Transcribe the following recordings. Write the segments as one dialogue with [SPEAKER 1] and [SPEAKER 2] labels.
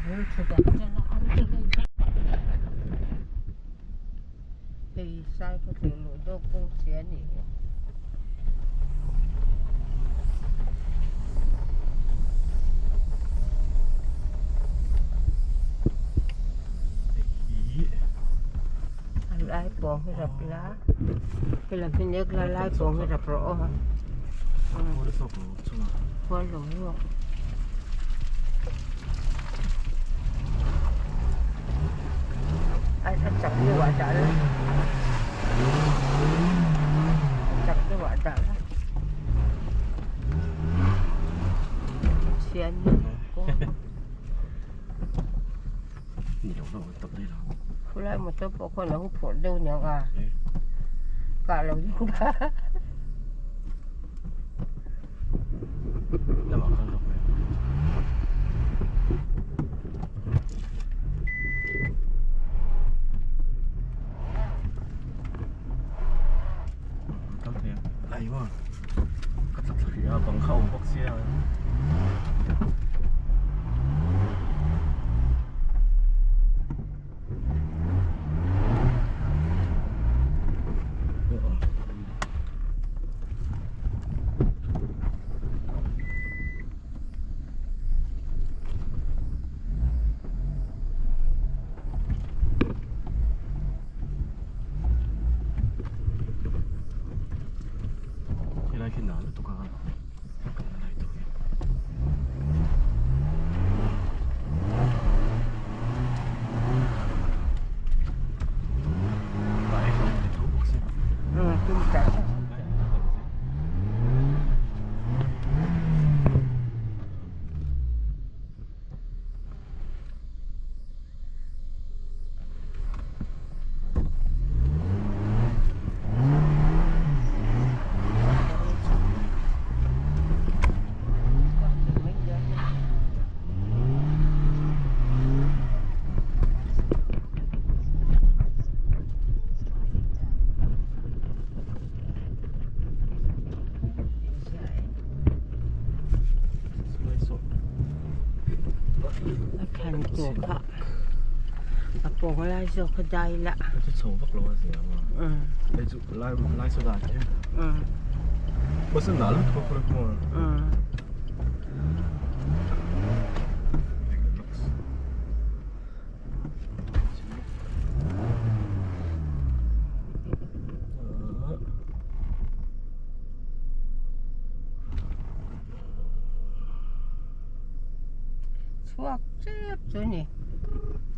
[SPEAKER 1] bul thut ah chuan a ang deuh a hei saikhawthlir luh dawk kawng chhia a nih hi. A lai pawng hi rap la helam hi nek la lai pawng hi rap rawh aw khual lo zawk. A chak deuh ah dah la a chak deuh ah dah la chhian Khulai motor pawh khawn a hu phurh deuh niang a kah lo ding kha.
[SPEAKER 2] Helai khi nal lutuk a kan la lai tur hi.
[SPEAKER 1] A thlan tur kha a pawng lai zawk a dai la
[SPEAKER 2] chu chho vak lo a zia maw hei chu lai lai saw dan hi bus a nal lutuk a khawlai kawng ah
[SPEAKER 1] Chhuak tep chu ni.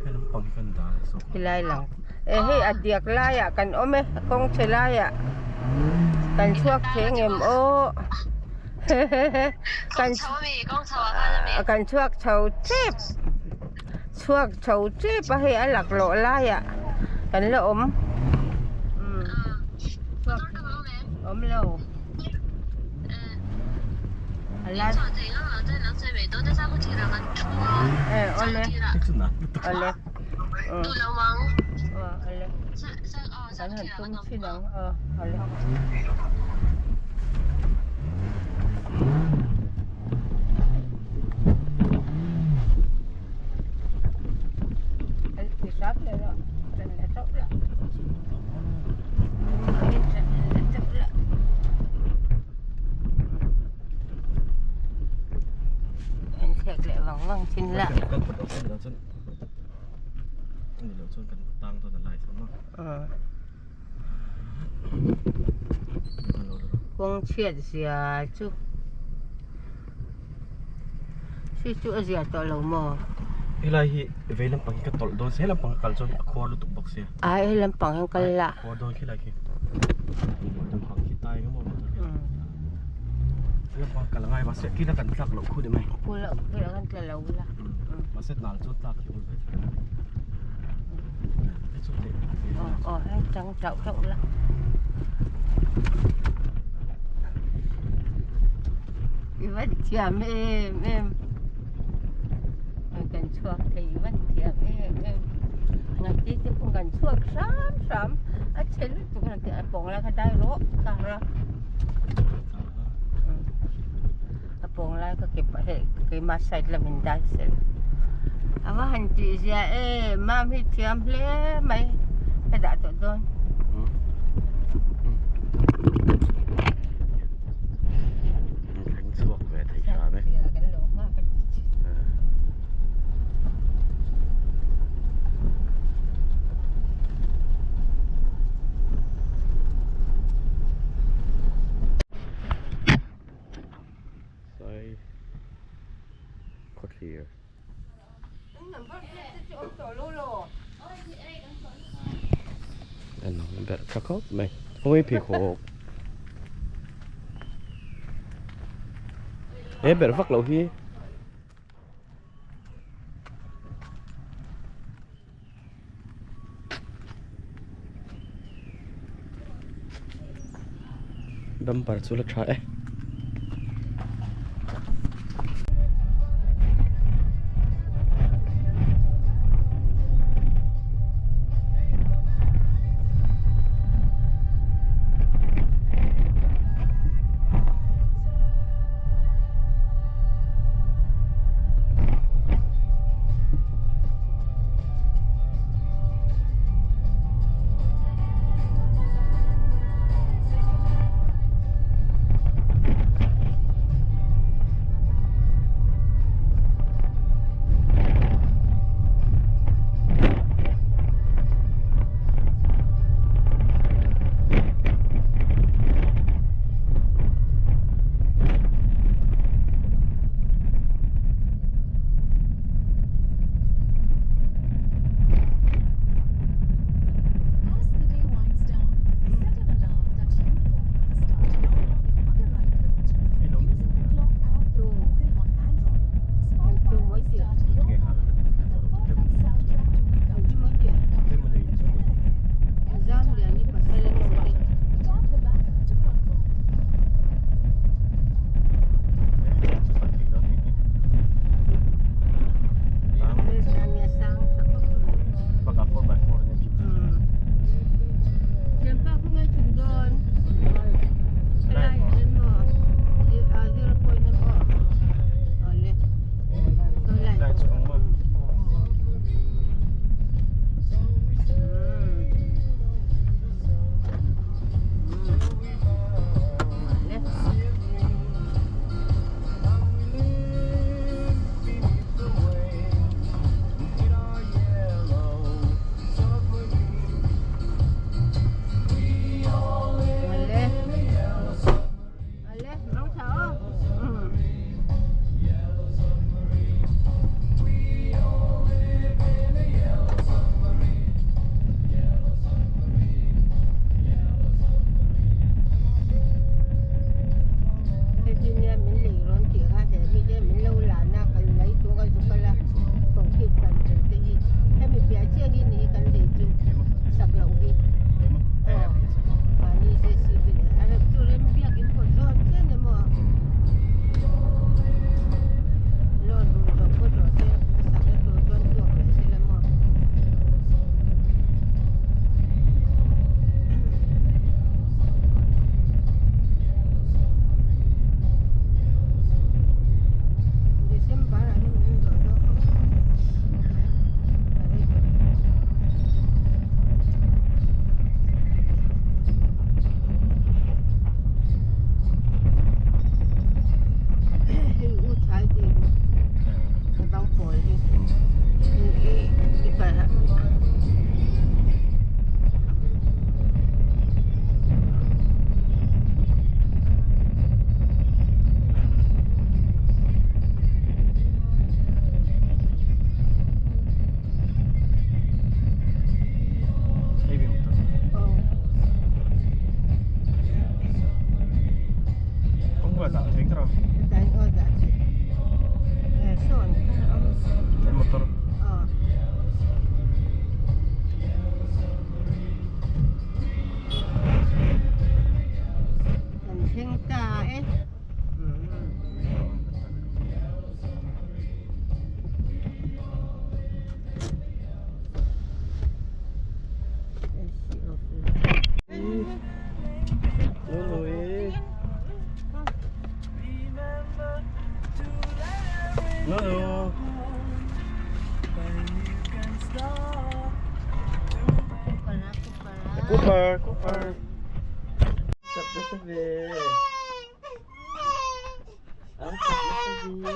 [SPEAKER 2] He lampang hi kan dah zawk.
[SPEAKER 1] Helai lang. E hei a diak laiah kan awm e kawng chhe laiah kan chhuak thei ngem aw.
[SPEAKER 3] Kan chho mi kawng chho ah khan ami.
[SPEAKER 1] Kan chhuak chho tep. Chhuak chho tep a hei a laklawh laiah kan la awm.
[SPEAKER 3] Chhuak
[SPEAKER 1] awm lo. Awle awle awle kan han tum thin ang aw awle. Thlek leh vang vang thin la. Kawng chhiat zia chu si chu a zia tawh lo maw?
[SPEAKER 2] Helai hi vei lampang hi ka tawlh dawn se lampang ka kal chuan a khuar lutuk bawk sia.
[SPEAKER 1] Ai hei lampang hian kal la.
[SPEAKER 2] Khuar dawn khi lai khi. Lampang khi tai nga maw motor hian. Lampang kal angai mahse kila kan tlak loh khu ni mai.
[SPEAKER 1] Kula kila kan tla lo la.
[SPEAKER 2] Mahse nal chu tlak hi ul ve thei. Hei chu teh.
[SPEAKER 1] Aw aw hei chang chauh chauh la. I van thiam em em. Kan chhuak thei i van thiam em em. Ngati te pawh kan chhuak hram hram a chhe lutuk a a pawng lai kha dai rawh car a. A pawng lai ka ke hei keima side lamin dai sel. A va han tih zia e, mam hi thiam hle mai ka dah tawh dawn.
[SPEAKER 2] Thleng chhuak ve thei hram e. Sai khawthlir. An awm ber tha khawp mai. Khawi pheikhawk. He ber vak loh hi. Bumper chu la tha e. Cooper Cooper Chak nasa ve Ang chak nasa ve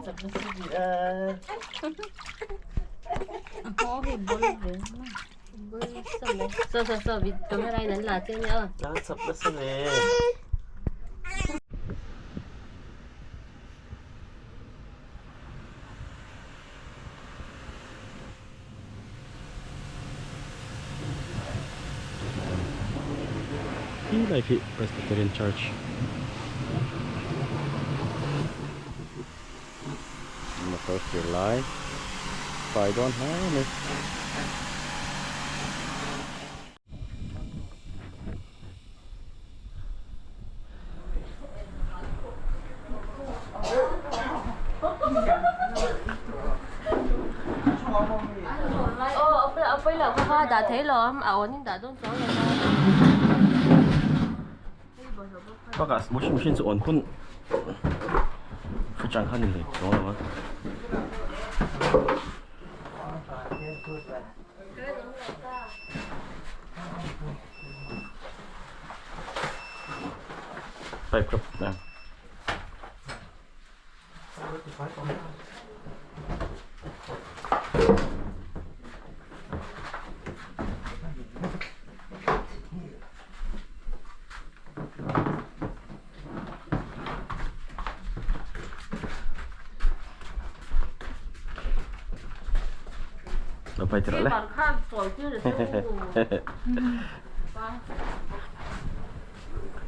[SPEAKER 2] Chak nasa ve a
[SPEAKER 1] So so so camera in an la che nia aw.
[SPEAKER 2] Ang chak nasa ve. Khi lai khi Presbyterian Church motor thlir lai fai dawn hle mai. Bakah washing machine chu on hun fridge ang khan ni leh chuang lo a. Pipe kha Lo pai tirh le.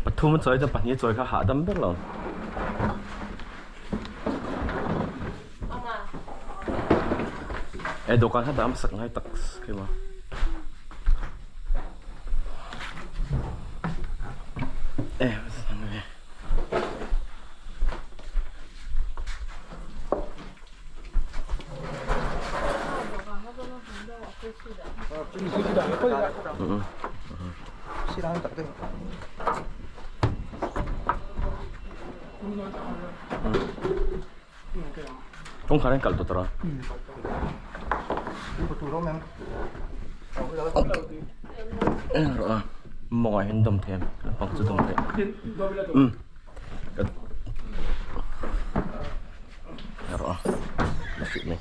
[SPEAKER 2] Pathum a chawi chuan pahnih a chawi kha hahdam ber lo. E dawhkan kha dam sak ngai tak keimah. E Kawngkhar hian kalh tawh tawh a. Rawh a mawngah hian dawm thei a lampang chu dawm thei umm rawh a la hrih mai.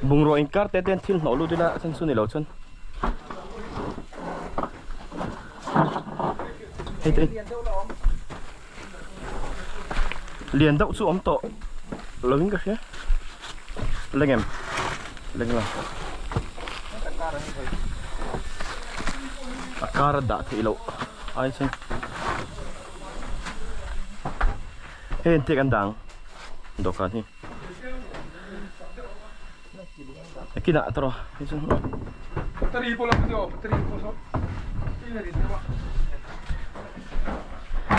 [SPEAKER 2] Bungraw inkar te ten thil hnawh lut ila a chhan chu ni lo chuan hei te lian deuh chu awm tawh lovin ka hria leng em leng lo a kar a dah theih loh ai chuan hei an tek an dang dawhkan hi kinah a tawrh a hei chu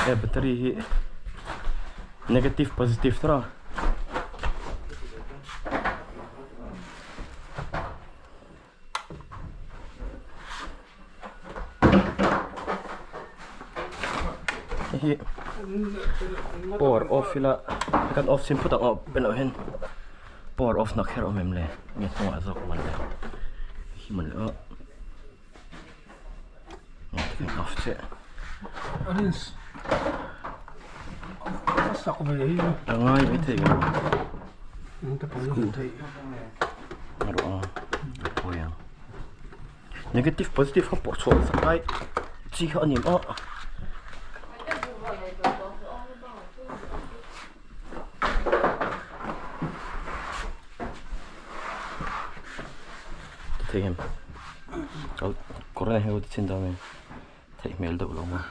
[SPEAKER 2] he battery hi negative positive tawrh a. Hei hi power off ila kan off chhin phut ang aw ben loh hian power off na kher awm em le nge hnungah zawk man le hei hi man le aw off chiah a ngai mai thei ka a rawh ang a pawi ang negative positive kha pawh chhuah sak lai chi kha a ni maw thei em kawr na heu chin dawn em theih hmel deuh lo maw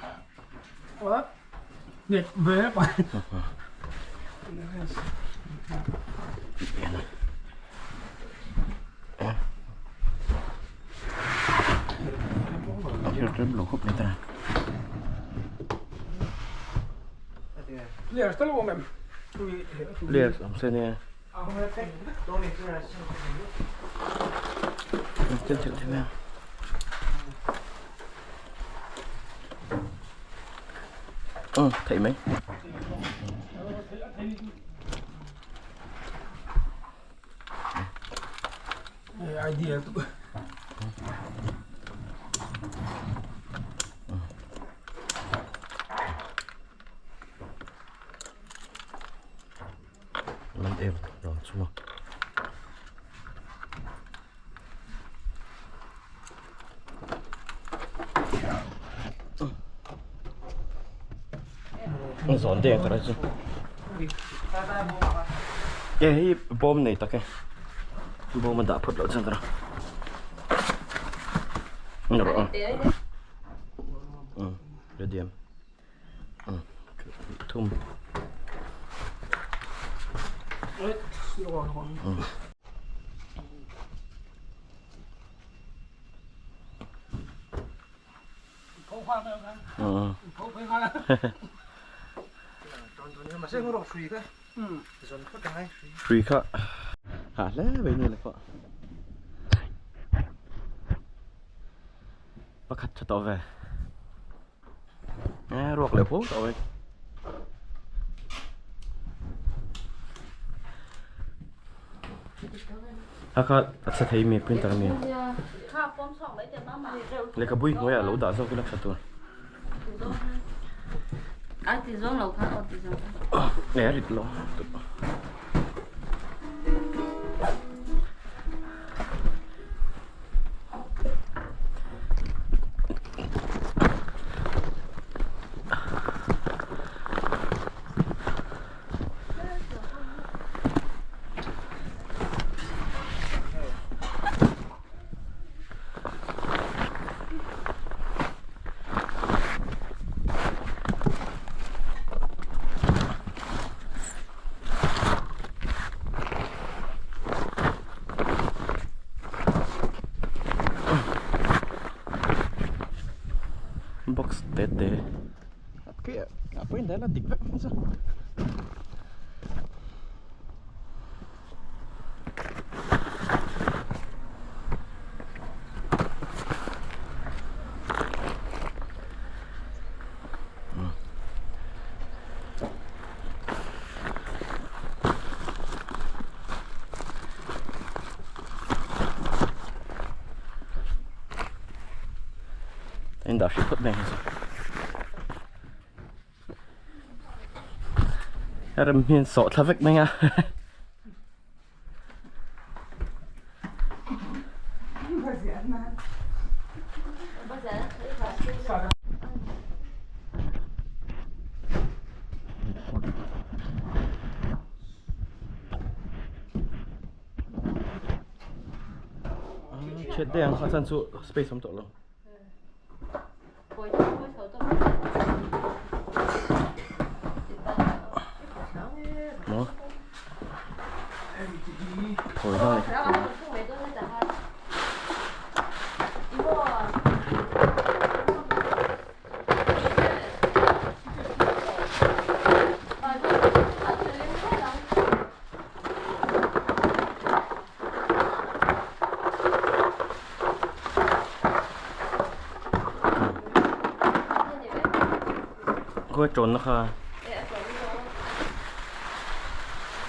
[SPEAKER 2] Players awm se nia. Chen theuh theuh a. Ừ, thei mai.
[SPEAKER 4] Idea tu.
[SPEAKER 2] Man em rang chunga. Zawn deng ka chu. E hi bawm nei tak e. Bawm a dah phawt loh chuan ka ra. Rawh. Ready em. Thum. Hrui kha hah hle mai ni le pawh. Pakhat tha tawh ve. Eh ruak leh huau tawh mai. A kha a chhe thei mi printer mi. Lehkhabu hi hnuaiah lo dah zawk ila tha tur.
[SPEAKER 1] A ti zawng lo kha aw ti zawng kha.
[SPEAKER 2] Eh a rit lo. Box te te a pawhin daih la dik vek ang chu. In dah hrih phawt mai ang chu. Rem hian sawh thla vek mai a. Chhiat daih ang a chan chu space awm tawh lo. Maw? Thawi hna ni. Khawi tawnna kha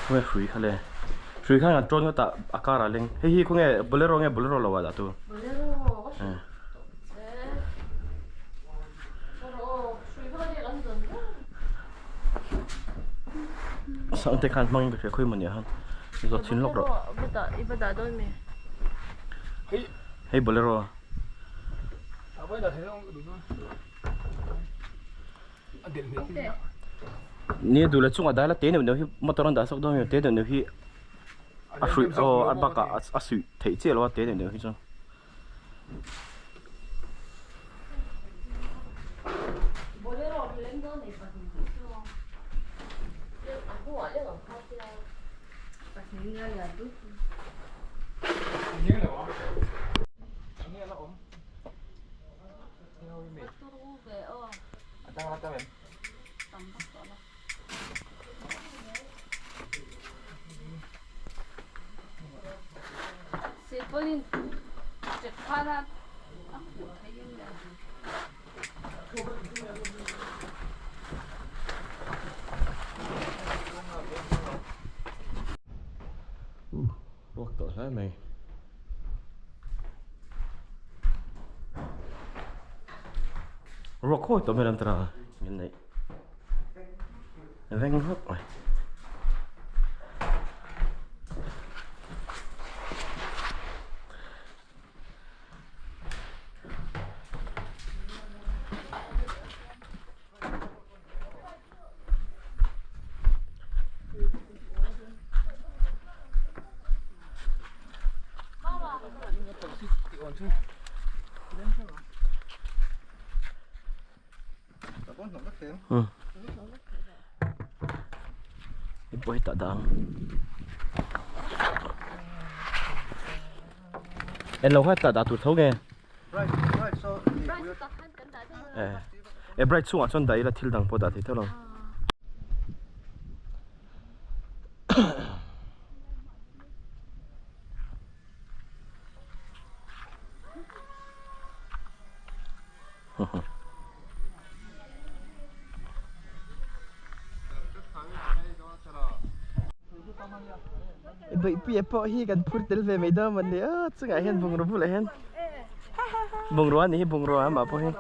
[SPEAKER 2] khawi hrui kha le hrui khan an tawn ngawt a a car ah leng hei hi khawnge bolero nge bolero lo ah dah tu Sangte khan hmangin ka hria khawi mawni ah khan zawt chhin lawk rawh. Hei bolero. Ni duh leh chungah dai la te neuh neuh hi motor an dah chhuak dawn a te neuh neuh hi a hruih aw a bakah a suih theih chiah lo a te neuh neuh hi chuan.
[SPEAKER 5] Tarpaulin chet khan a a hmuh theih in le.
[SPEAKER 2] Ruak tawh hle mai. Ruak khawi tawh hmel an tira min neih. Veng vak mai. Pawh hi tah dah ang. En lo kha tah dah tur tho nge. E bright chungah chuan dah ila thil dang pawh dah thei tho lo. Beihpuia pawh hi kan phur tel ve mai dawn mawni a chungah hian bungrua bulah hian bungrua a nih hi bungrua amah pawh hi.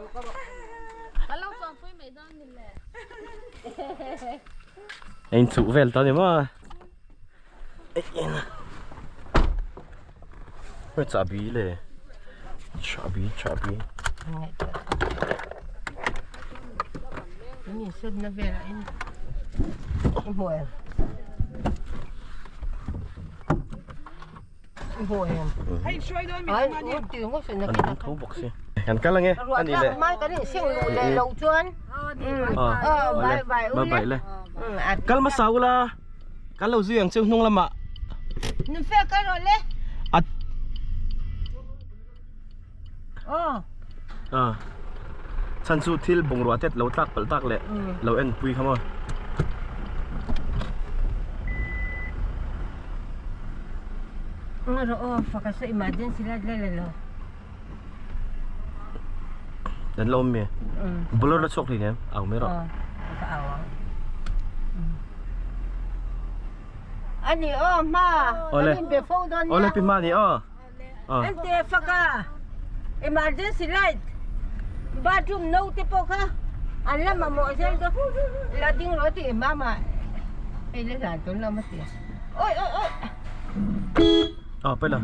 [SPEAKER 2] A inchuh vel ta a ni maw. Chahbi le chahbi chahbi an tho bawk si kan kal ange ani le bye bye le kal hmasa ula. Kan lo zui ang chu hnung lamah.
[SPEAKER 1] Nun fel kal rawh le.
[SPEAKER 2] At.
[SPEAKER 1] Aw.
[SPEAKER 2] Ah. Chan chu thil bungrua tet lo tlak palh tak leh lo en pui kha maw.
[SPEAKER 1] Nga rawh aw faka sa emergency light le le lo.
[SPEAKER 2] Dan lo mi. Bolero la chhuak hlei nem au mai rawh.
[SPEAKER 1] Ka au ang. Ani aw hma.
[SPEAKER 2] Ole.
[SPEAKER 1] Kan inbe fo dawn nia.
[SPEAKER 2] Ole pi hma ni aw.
[SPEAKER 1] Ente faka emergency light bathroom no te pawh kha an la mamawh zel dawn la ding rawh tih mama hei la hlan tawn lo maw ti. Oi oi oi.
[SPEAKER 2] Aw pawi la.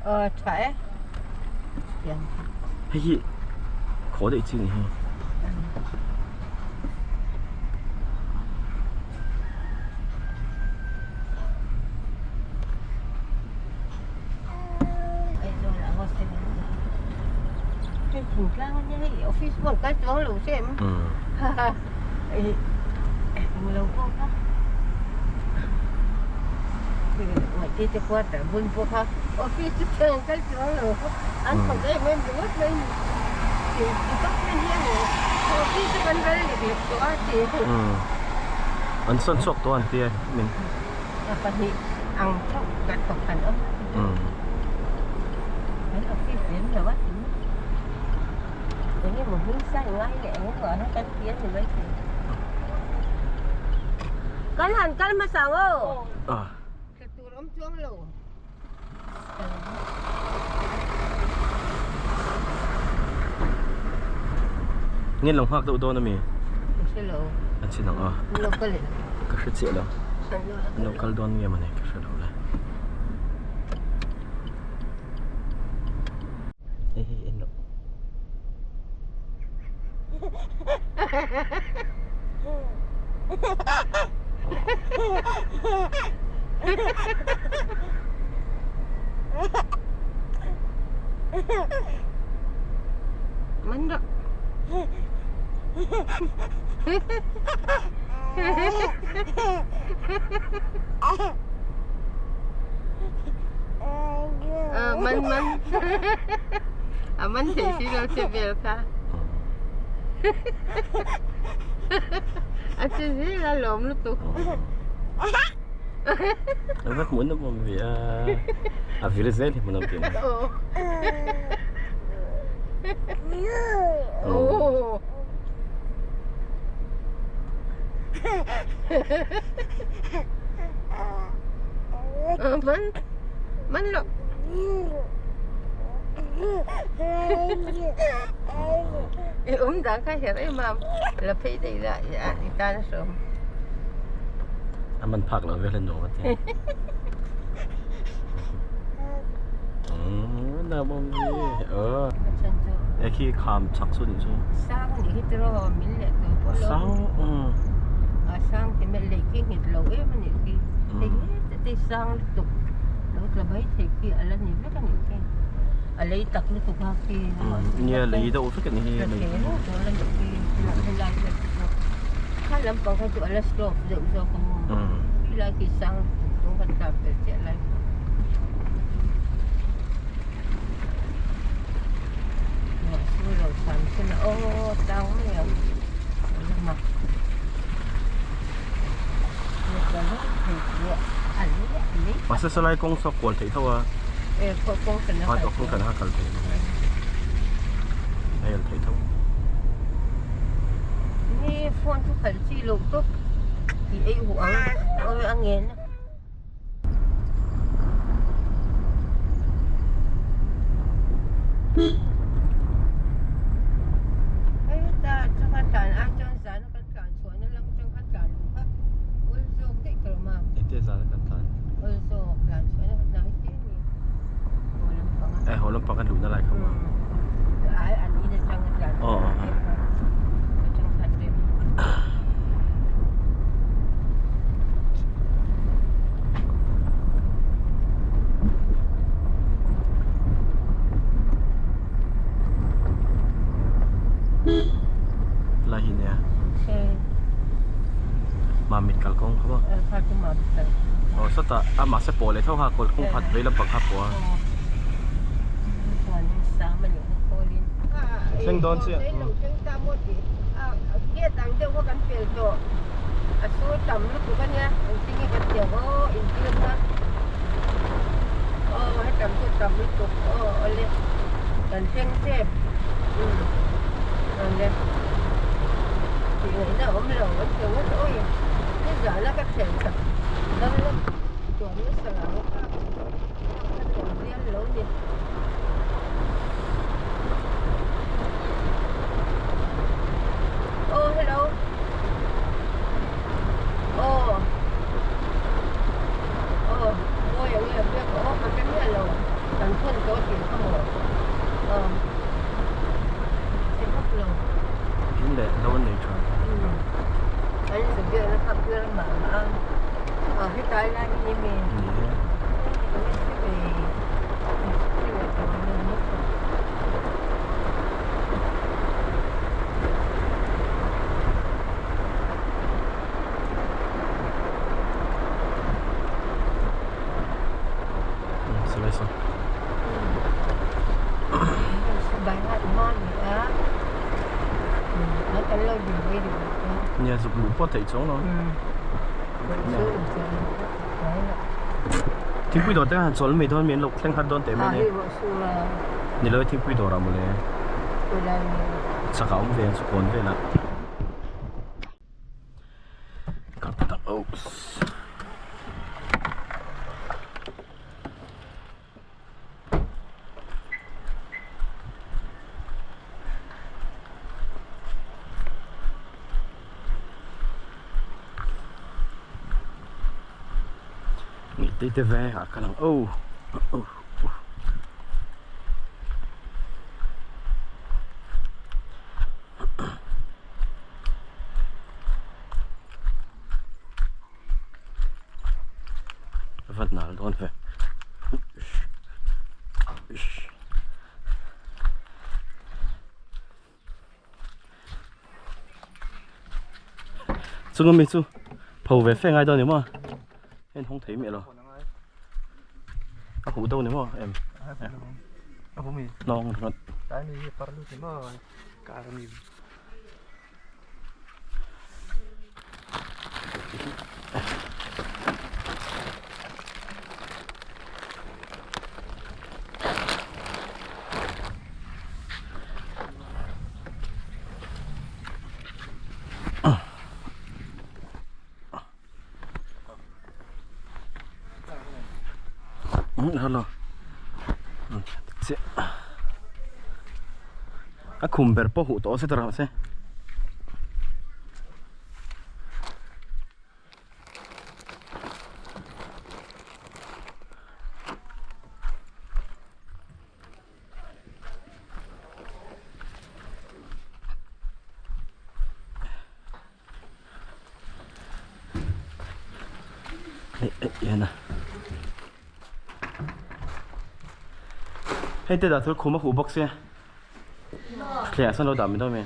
[SPEAKER 1] Ờ, tha e.
[SPEAKER 2] Hei hi khaw daih chi ni hi.
[SPEAKER 1] Office pawh kal chuang lo che em. Lo pawh kha ngaihte te quarter bul pawh kha office chu thleng kal chuang lo an thawk em em ringawt mai ni ti tak mai hi a ni office chu kan ral lek lek tawh a ti
[SPEAKER 2] an sawn chhuak tawh an tia min
[SPEAKER 1] pahnih ang chauh kan thawk han awm an office lem lo a ti. Eng emaw hming sai ngai leh eng emaw ah hian kan ti a ni maithei. Kan han kal hmasa ang aw. Thla tur awm chuang lo.
[SPEAKER 2] Nge lo nghak deuh dawn ami?
[SPEAKER 1] Ka hre lo.
[SPEAKER 2] An chin ang aw.
[SPEAKER 1] An lo kal em?
[SPEAKER 2] Ka hre chiah lo. An lo kal dawn nge mawni ka hre lo le. Hei hei en loh.
[SPEAKER 1] Man rawh. Man man. A man thei si lo che vel kha. A che zel a lawm lutuk.
[SPEAKER 2] A va hmuh nawm awm ve a. A vil zel hi hmuh nawm tih a ni.
[SPEAKER 1] Aw. Man man lo. I awm dan kha her em a la phei daih la i tan a hrawm.
[SPEAKER 2] A man phak lo vel a nuam a tia. Na bawm hi. Aw. E khi kham chak chu nih chu.
[SPEAKER 1] Sang nih hi tiraw min leh tur pawh lo.
[SPEAKER 2] Sang.
[SPEAKER 1] A sang ti mel lei khi nghet lo em a nih khi. Hei heta te sang lutuk lo tla mai thei khi a la ni vek a nih khi. A lei tak lutuk a khi.
[SPEAKER 2] Nia lei deuh vek a nih hi.
[SPEAKER 1] Tla thei reng tur a la nih khi. Helai hi kha lampang kha chu a la slope deuh zawk a maw. Helai khi sang lutuk chu kan tla pel chiah lai kha.
[SPEAKER 2] Mahse sawlai kawng saw kual theih tho a kawng kan a kal theih a el theih tho.
[SPEAKER 1] Phone chu khalh chi loh tawp tih ei huh ang a ngen.
[SPEAKER 2] E haw lampang kan luhna lai kha maw aw Lai hi nia Mamit kalkawng kha maw aw sawtah a mahse pawh leh tho kha kalkawng khat vei lampang kha pawh a Thleng dawn chiah.
[SPEAKER 1] A sur tam lutuk a nia engtin nge kan tih ang aw intir kha aw hetam chu tam lutuk aw awle kan thleng tep umm awle tih ngaihna a awm lo an ti ngawt awi nizan a ka thlen chak dam lam tuam nasa lo kha kha lo zial lo ni. Aw hello. Aw. Aw mawi ang nge biak aw ka hre miah lo kan thawn tawh tih kha maw aw hre vak lo.
[SPEAKER 2] In leh lo an nei tha.
[SPEAKER 1] Umm an in biak na kha bial mah mah a aw hetlai lai hi ni mi.
[SPEAKER 2] Ni e. Nia zuk luh pawh theih chuang lo. Thingpui dawr te khan chawl mai dawn mi an lo thleng khat dawn teh mai ni. Ni lo e thingpui dawrah mawle. Chakah awm ve ang chu kawn velah. Kalpata oops. Ngei te ve ah ka lang oh oh. van dawn ve. Chunga mi chu pho ve fe ngai dawn ni maw hei an hawng thei miah lo a huh deuh ni maw em hnawng ringawt. Hello a khum ber pawh huh tawh se tawh se. Hei te dah thil khum a huh bawk sia. Thuthleng ah sawn lo dah mai dawn mi.